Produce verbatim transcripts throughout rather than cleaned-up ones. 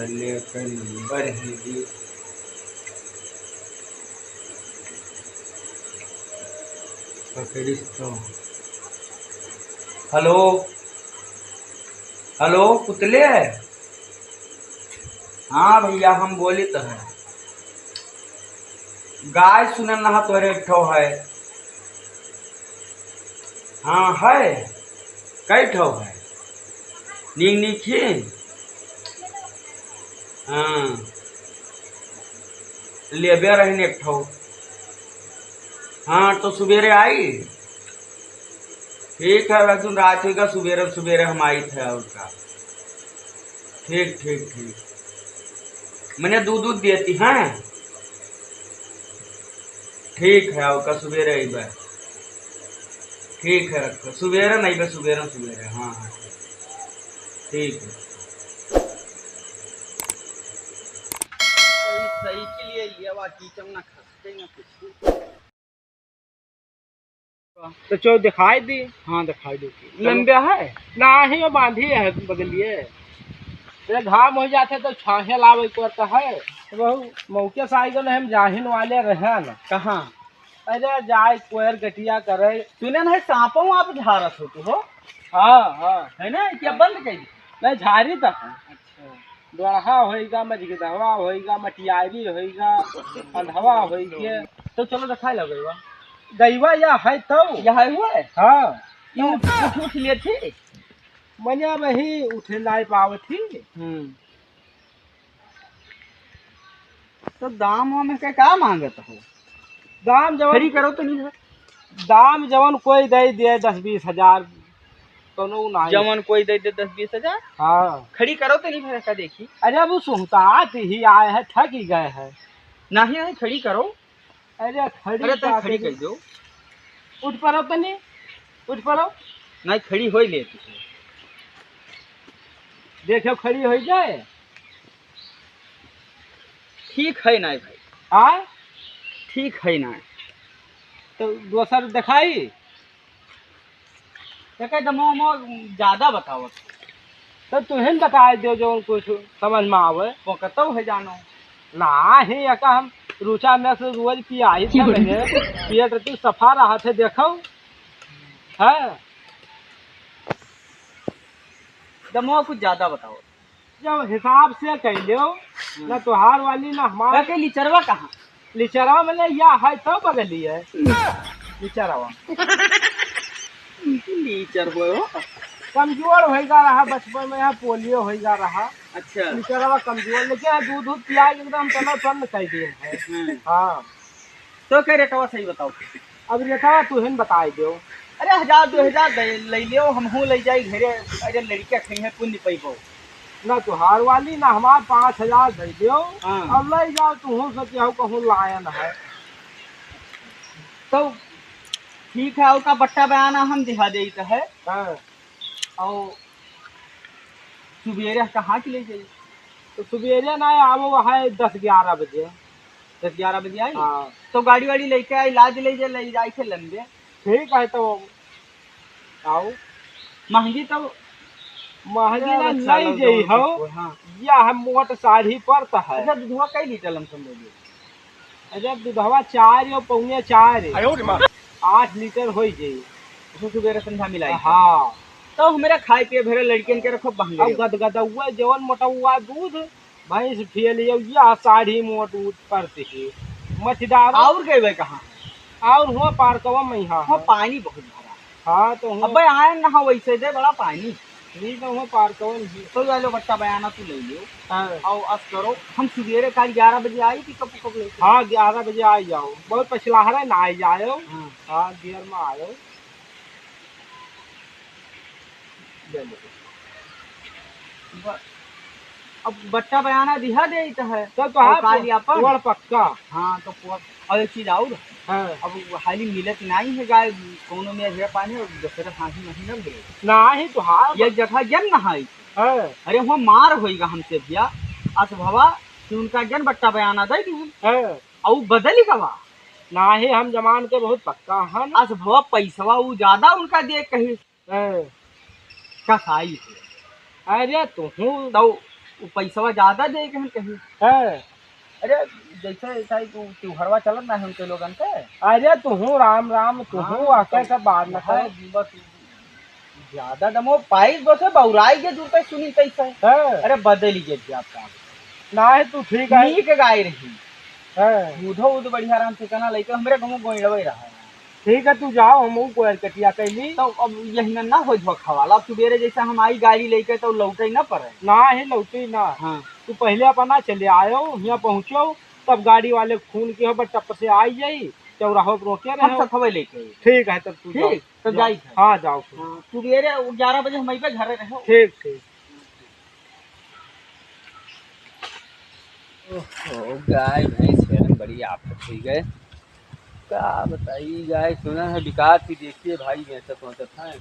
लेकर नंबर ही दी। पकड़िस तो। हेलो, हेलो, पुतले? हाँ भैया, हम बोलित है। गाय सुनन रहा तोहरे एक ठो है। हाँ, है। कई ठो है? नीक नीक ही? हाँ। लेबे रहिन एक ठो। हाँ, तो सुबेरे आई? ठीक है, वैसे रात होइगा, सुबेरे सुबेरे हम आइत है, और का। ठीक, ठीक, ठीक। मने दूध, दूध देती हैं? ठीक है, ओका सुबेरे अइबे। ठीक है, रखो। सुबेरे नहीं बे, सुबेरे, सुबेरे। हाँ, हाँ, ठीक। ठीक है। साइकिल ये लिया, बाकी चम ना खसते ना कुछ। तो चो दिखाई दी। हाँ, दिखाई दी। चलो। लंबे है? नाही, वो बांधी है बगलिए। अरे, घाम हो जाते तो छाहे लावे को तो है। तो बहू, मौके से आई गए, हम जाहिन वाले रहे ना। कहाँ? अरे, जाए कोयर गटिया करे। सुने ना, सांपो आप झारत हो तू हो? हाँ, हाँ। है ना, क्या बंद कर दी? नहीं, झारी तक है। अच्छा। दोड़हा होइगा, मजगिदहवा होइगा, मटियारी होइगा, अंधवा होइगे। तो चलो देखाइ लो गइवा। गइवा या है तो? या है हुआ है? हाँ। ये उठ, उठ, उठ लिए थी? मने वही उठे नाई पावत थी। हम्म। तो दाम वाम के का मांगत हो? दाम जवन खड़ी करो तो नहीं है। दाम जवन कोई दे दे दस बीस हजार, कोनो नाही। जवन कोई दे दे दस बीस हजार? हाँ। खड़ी करो तो नहीं भरा का देखी। अरे अब वो सुहतात ही आए हैं, थक ही गए हैं। नहीं, नहीं, खड़ी करो। अरे खड़ी अरे तनी का खड़ी करी? कर दो। उठ पड़ो तनी, उठ पड़ो। नहीं, खड़ी होई ले तू। देखो खड़ी होई जाए। ठीक है ना भाई। आ? ठीक है ना। तो दोसर देखाई? एके दमो मो ज्यादा बतावत। तो तुहिन बताए दो जो कुछ समझ में आवे। वो कतौ है जानो। नाही, एका हम रुचा में से रोज पियाई थे मैंने। पेट तू सफा रहा थे, देखो। हाँ। दमो कुछ ज्यादा बताओ। जब हिसाब से कह लो, हम्म। ना तोहार वाली, ना हमार। वैसे लिचरवा कहाँ? लिचरवा मने या है तो बगली है। लिचरवा। लीचर हो। कमजोर होइगा रहा बचपन में, यहाँ पोलियो होइगा रहा। अच्छा। लिचरवा कमजोर, लेकिन दूध, दूध पिया के एकदम टनल टन कर दिए है। हम्म। हाँ। तो के रेटवा सही बताओ। अब रेटवा तुहिन बताई दो। अरे, हजार, दो हजार दे, ले लियो, हमहू ले जाई घरे। अरे, लड़किया खइहें, पुण्य पइबो। ना तोहार वाली, ना हमार, पाँच हजार दे दियो। हाँ। अब ले जाओ, तुहू सोचे हो कहूँ लायन है। तो ठीक है, ओका बट्टा बयाना हम दिहा देइत है। हाँ। और सुबेरे कहाँ के ले जाई? तो सुबेरे ना आवो, वहाँ दस ग्यारह बजे। दस ग्यारह बजे आई? हाँ। तो गाड़ी वाड़ी लेके आई, लाद ले जे, ले जाए के लंबे। ठीक है, तो आओ। महंगी तो महंगी ना, नहीं जाई हो। हाँ। या हम मोट साढ़ी पर तो है। अच्छा, दूधवा कई लीटर लमसम ले लिए? अरे, दूधवा चार या पौने चार है। आयो रे माँ। आठ लीटर होई जाई। उसमें सुबेरे संध्या मिलाई। हाँ। तो हमरा खाए पिए भेरे लड़कियन के रखो बहंगे। अब गदगदौआ जवन मोटौआ दूध, भैंस फेल या साढ़ी मोट ऊट परती है। मत डारो। और गए कहाँ? और हुआ पार्कवा में यहाँ हाँ, है। पानी बहुत भरा। हाँ, तो हुआ अबे आए ना हो वैसे दे बड़ा पानी। ठीक है, हुआ पार्कवा में ही। तो ये लो बट्टा बयाना तू ले लियो। हाँ। और अस करो, हम सुबेरे काल ग्यारह बजे आई कि कब, कब ले? हाँ, ग्यारह बजे आ जाओ। बहुत पछलाहरा ना आ जाओ। हाँ। हाँ, देर में आयो। ले लो। ब-, अब बट्टा बयाना दिहा देइत है। तब तो और हाँ, काल यापन। पोड़ पक्का। हाँ, तो पोड़, और एक चीज और। हाँ। अब वो हाली मिलत नहीं है गाय, कोनो में अधेड़ पानी और दूसरे फांसी नहीं लग गए। नहीं तो हाँ। ये जगह जन नहाई। हाँ। अरे, हुआ मार होइगा हमसे भैया। अस भवा कि उनका जन बट्टा बयाना दे दी। हाँ। और बदली का बा? नाही, हम जमान के बहुत पक्का हन। अस भवा पैसवा उ ज्यादा उनका दे कही। हाँ। कसाई है। अरे तुहू तो तू पैसवा ज्यादा दे के हम कहीं। हाँ। अरे, जैसे ऐसा ही तू त्योहरवा चलत ना है उनके लोगन के। अरे, तुहूँ राम राम, तुहूँ हाँ, आके तो के बात न भाई, करे। बस ज्यादा दमो पाइस बसे बौराई के जूते सुनी कैसे। हाँ। अरे, बदली जे भी आपका। ना है, तू ठीक है। नीक गाय रही। हाँ। दूधो उध बढ़िया राम ठिकाना लेके हमरे गाँव गोइड़वे रहा है। ठीक है, तू जाओ, हम ऊ कोयर कटिया कैली। तो अब यही में ना हो धोखा वाला। अब सुबेरे जैसे हम आई गाड़ी लेके तो लौटे ना पड़े। ना ही लौटी ना। हाँ। तू पहले अपना चले आयो, यहाँ पहुँचो, तब गाड़ी वाले फोन किहो, बस टप से आई जाई, चौराहो पर रोके हम रहो। सथवे लेके आई। ठीक है, तब तू ठीक, जाओ। तो जाओ। जाई है। हाँ, जाओ फिर। हाँ, सुबेरे ग्यारह बजे हम अइबे घरे रहो। ठीक, ठीक। ओहो, गाय भैंस हेरन बड़ी आफत हुई गए। का बताई, गाय सुना है बिकात ही देखिए भाई, बेचत वचत है।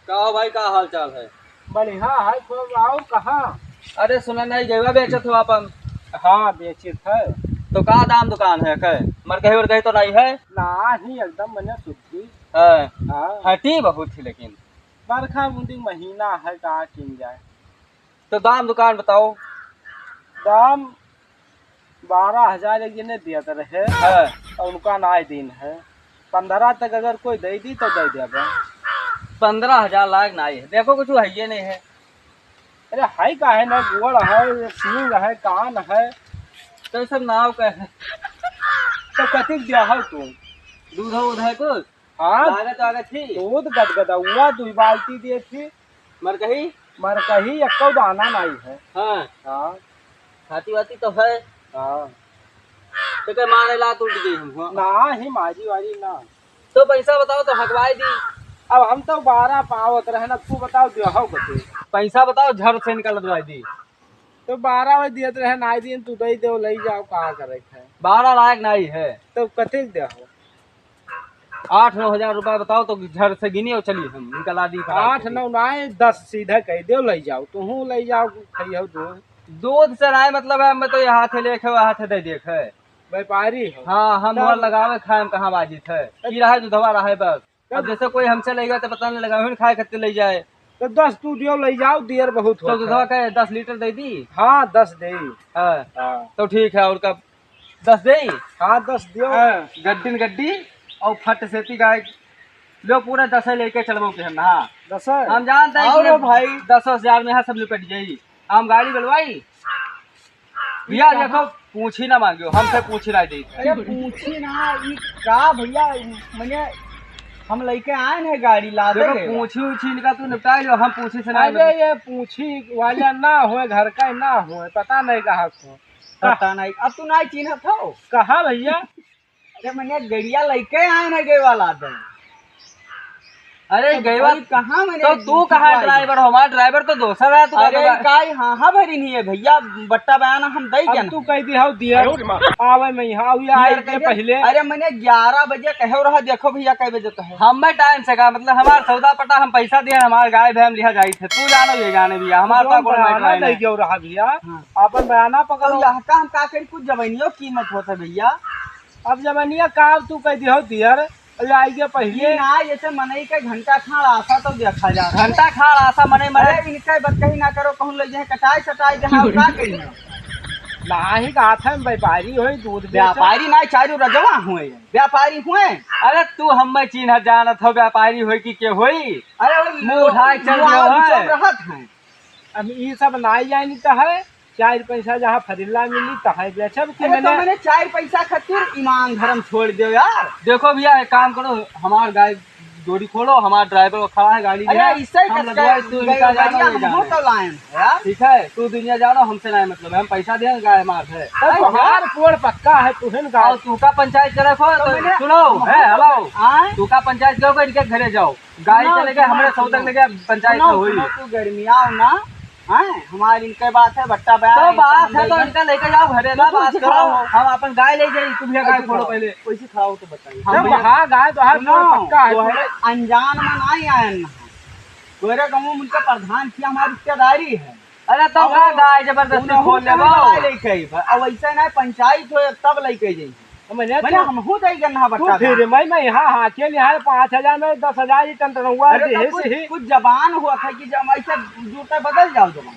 का हो भाई, का हाल चाल है? बढ़िया है, तो आओ कहाँ? अरे सुना नहीं, गैवा बेचत हो अपन? हाँ, बेचित है। तो का दाम दुकान है, के मरकही वरकही तो नहीं है? ना ही, एकदम मने शुद्धि। हाँ। हाँ। हटी बहुत ही लेकिन। बरखा बूंदी महीना है, का किन जाए? तो दाम दुकान बताओ। दाम बारह हजार एक जने दियत रहे। हाँ। और उनका नाय दिन है। पन्द्रह तक अगर कोई दे दी तो दे देबे। पन्द्रह हजार लायक नाय है, देखो कुछ है ये नहीं है। अरे है का है ना, गोड़ है, सींग है, कान है। तो सब नाव का है। तो कतिक दिया है तू? दूध उध है कुछ? हाँ। लागत वागत थी? दूध गदगदौआ दुई बाल्टी दिए थी। मरकही? मरकही एक्को दाना नाई है। हाँ। हाँ। खाती वाती तो है। हाँ। तो के मारे लात उठ गई हम, हाँ। ना ही मारी वारी ना। तो पैसा बताओ तो हकवाई दी। अब हम तो बारह पावत रहे ना, तू बताओ जो हो बचे। पैसा बताओ झर से निकल दवाई दी। तो बारह वही दियत रहे, नाई दिन तू दे दो, ले जाओ, का करे है? बारह लायक नाई है। तो कते दे हो? आठ नौ हजार रुपया बताओ तो झर से गिनी और चली हम निकला दी फटाक आठ से। नौ नाई, दस सीधा कह दो, ले जाओ, तू ले जाओ, खाई हो दूध। दूध से नाई मतलब है, हम तो ये हाथ लेके वो हाथ दे देखे। व्यापारी हो। हाँ, हम तब और लगावे खाए में कहाँ बाजित है। तब ई रहा दूधवा रहा है बस। अब जैसे कोई हमसे लेगा तो पता नहीं लगा, हम खाए खातिर ले जाए। तो दस तू दियो, ले जाओ, दियर बहुत तो होत दूधवा है। का दस लीटर दे दी? हाँ, दस दे। हाँ। हाँ। तो ठीक है, और का दस दे? हाँ, दस दियो। हाँ, गड्डी न गड्डी और फट सेती गाय लो, पूरा दस लेके चलबो के हम, हाँ। दस? हम जानते हैं और कि लो भाई। दस हजार में यहाँ सब निपट जाई। हम गाड़ी बलवाई, भैया कहाँ? देखो, पूछी ना मांगियो, हमसे पूछी ना दी। अरे पूछी ना, ई का भैया, मने हम लेके आए हैं गाड़ी ला देखो, दे। पूछी उछी इनका तू निपटा लो, हम पूछी से ना अरे मतलब। ये पूछी वाला ना होए, घर का ना होए, पता नहीं कहाँ को। पता नहीं, अब तू ना चिन्हत हो। कहाँ भैया? अरे मने गड़िया लेके आए ना गए वाला दे। अरे तो गैवा, भाई, कहाँ मैंने तो तू कहाँ कितवा है? ड्राइवर हो? हमारा ड्राइवर तो दोसर है, तू अरे कहाँ का? काई, हाँ, हाँ, भरी नहीं है भैया, बट्टा बयाना हम दई अब के तू ना। कह दी, "हाउ दिया, आवे में यहाँ, आवे दिया आए के कहिए, पहले।" अरे, मैंने ग्यारह बजे कहे रहा, देखो भैया, कै बजे कहे। हम में टाइम से का मतलब, हमार सौदा पटा, हम पैसा दिए, हमार गाय भैम लिहा जाई थे, तू जानो ये जाने भैया, हमार तो तो कौन बयाना मैटर है दे नहीं। गयो रहा भैया, हाँ। अपन बयाना पकड़ो। तो यहाँ का हम का करी, कुछ जमीनियो कीमत होता भैया। अब जमीनिया का तू कह दियो दियर, अरे आई गया पहले। ई ना, जैसे मनई के घंटा खाड़ आशा तो देखा जा रहा है। घंटा खाड़ आशा मनई मरे। अरे, इनका बात कहीं ना करो, कहूँ ले जाए, कटाई सटाई दे, हम का करी ना? नाही, कहा था, हम व्यापारी होई, दूध बेचो। व्यापारी ना, चारू रजवा हुए, व्यापारी हुए। अरे, तू हमें चिन्ह जानत हो, व्यापारी होई कि के होई? अरे, वो मुंह उठाए चल मुंह रहा है। चल रहत है। अब ई सब नाई जानी तो है, चार पैसा जहाँ फरिल्ला मिली, तहाँ बेचब कि अरे तो मैंने मैंने चार पैसा खातिर ईमान धर्म छोड़ दियो यार। देखो भैया, एक काम करो, हमार गाय जोड़ी खोलो, हमार ड्राइवर खड़ा है गाड़ी अरे में, इससे हम कस लगवाए, के तू इनका गाड़िया जानो, ये हम जानो। हो तो लायन है यार। ठीक है, तू दुनिया जानो, हमसे ना मतलब है, हम पैसा दे, गाय हमार है। तो तुम्हार पोड़ पक्का है, तुहिन गाय। और तू का पंचायत करे खो, तो तो मैंने सुनो, है, हेलो। आए? तू का पंचायत करो, इनके घरे जाओ। गाड़ी सुनो, चले गए, सुनो, हमरे सुनो। सौदा लगे, पंचायत सुनो, में हुई। सुनो, तू गर्मियाओ ना, हैं? हमारी इनके बात है, बट्टा बयान तो है, बात हम है तो लेंगे। इनका लेके जाओ घरे, तो ना तू बात करो। हम अपन गाय ले जाई, तुम ये गाय ऐसे छोड़ो खड़ा हो। पहले। वैसे खड़ा हो तो बताइए। हम जब भैया हाँ, गाय तो है, सुनो, पक्का है, तो है, अनजान में ना ही आए ना। तोरे गाँव में उनका प्रधान किया, हमारी रिश्तेदारी है। अरे, तो अब का गाय जबरदस्ती उनहु खोल के लेबो? गाय लेके आई बा। अब ऐसे ना पंचायत हो, तब लेके जाई। तो मैंने मैंने तो हमहू दे गया ना तू बच्चा फिर था। मैं, मैं यहाँ हाके लिहा पाँच हजार में दस हजार ही टनटनौआ अरे तो देहे कुछ, से ही। कुछ जबान हुआ था कि जब ऐसे जूता बदल जाओ जबान।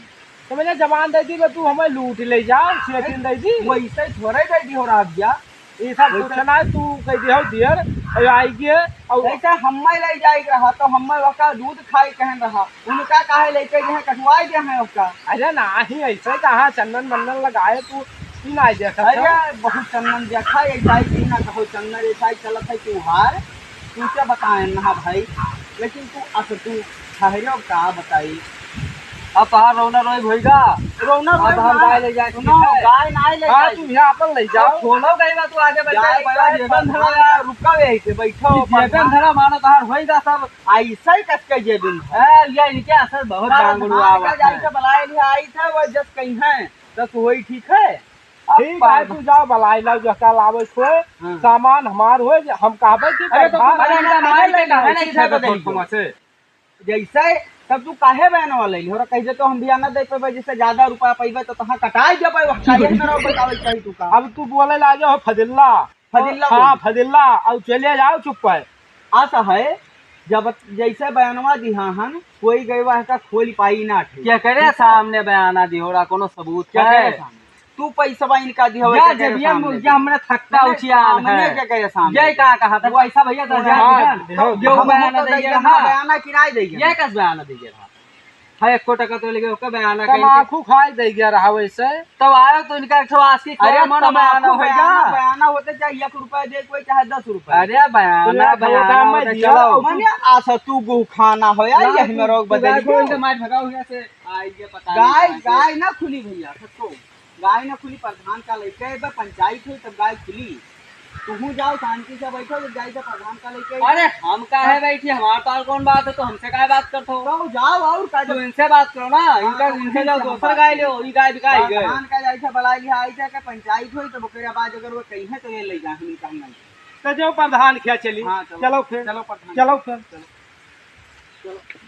तो मैंने जबान दे दी, मैं तू हमें लूट ले जा, सेटिंग दे दी। वैसे थोड़े दे दी हो रहा भैया। ये सब वैसे कुछ ना, तू कह दी हो दियर, और आई गए, और ऐसे हमें ले जाए रहा तो हमें वका दूध खाए कहन रहा, उनका काहे लेके गए हैं, कटवाए गए हैं उसका। अरे नाही, ऐसे कहाँ चंदन मंदन लगाए तू, तू ना देखा अरे था। बहुत चंदन देखा, ऐसा ही ना कहो चंदन, ऐसा ही चलत है त्योहार, तू क्या बताए ना भाई, लेकिन तू अस तू ठहरो का बताई। अब तहार रौना रोई होइगा। रौना अब रोई हम ना। गाय ले जाए, सुनो, ठीक है? गाय ना ले हाँ, जाए। तू यहाँ अपन ले जाओ। अब खोलो गई बा, तू आगे बैठा, गाय, पहला गाय, जेबन धरा। रुका यही पे बैठो, ये जेबन प्रधान। धरा, मानो तहार होइगा सब। ऐसा ही कस के जेबन धरा। ए, ये इनके असर बहुत हाँ, बांगड़ू हाँ, आवत का जाए है। से बुलाए लिया आई था, वो जस कहीं है, तो तू वही ठीक है। अब ठीक है, पागल। तू जाओ, बुलाए लाओ, जो का लावे होए, हाँ। सामान हमार होए, हम कहबे कि अरे, तो प्रधान तू अरे, इनका मार के कहे नहीं, नहीं, नहीं, नहीं, नहीं, नहीं, नहीं, जैसे तब तू काहे बयानवा ले ली? हमरा कह दे तो हम बयाना दे पाबे, जिससे ज्यादा रुपया पाइबे तो तहाँ कटाई देबे, वह काहे हमरा बतावे चाही तू का? अब तू बोले लागे हो फदिल्ला। फदिल्ला हाँ, बोल। फदिल्ला, अब चले जाओ चुप है। आसा है, जब जैसे बयानवा दिहा हन, कोई गए वह का खोल पाई ना थे। क्या करे ठीक है? सामने बयाना दी हो रहा, कोनो सबूत क्या है? करे सामने? तू पैसवा इनका दिहवे या के जब ये सामने मुर्गिया दे। हमने थक्का नहीं, उचियान सामने है। के करे सामने ये दे। का कहा था? वो पैसा भैया दस हजार हाँ, दिया। देखो, यो हम बयाना तो दे दे गया रहा। बयाना किराए दे गया। ये कस बयाना दे गया रहा? है एको टका तो लेके ओके बयाना कहीं के। तमाकू खाए दे गया रहा वैसे। तब आयो तो इनका एक ठो आशिक अरे, हो, मनो तमाकू बयाना होइगा। बयाना, बयाना होते चाहे एक रुपया दे कोई, चाहे दस रुपया। अरे, बयाना, तो एक ठो बयाना काम में होते दिया। चलो। मने आसा तू गो खाना हो यार, ना, यही तू, में रोक तू बदल गाय गयो। खोल के मार भगाओ यहाँ से। आई ये पता गाय, नहीं कहाँ से। गाय ना खुली भैया, सच्चो। गाय ना खुली, प्रधान का लइके बा, पंचायत होई तब गाय खुली। तुहू जाओ, शांति से बैठो, जब जाई तो प्रधान का लइके आई। अरे, हम काहे हाँ। बैठी? हमारे पास कौन बात है? तो हमसे काहे बात करते हो? तो जाओ और का तू जब इनसे बात करो ना, हाँ, इनका, तो इनसे उनसे जाओ, हम दोसर बात गाय करें। ले, ई गाय बिकाई गए। प्रधान का जाई से बुलाई लिहा, आई से के पंचायत होई, तब ओकरे बाद अगर वो कहीं है तो ये ले जा, हम कहीं नहीं। तो जो प्रधान क्या चली? हाँ, चलो। चलो फिर। चलो प्रधान। चलो फिर। चलो। चलो।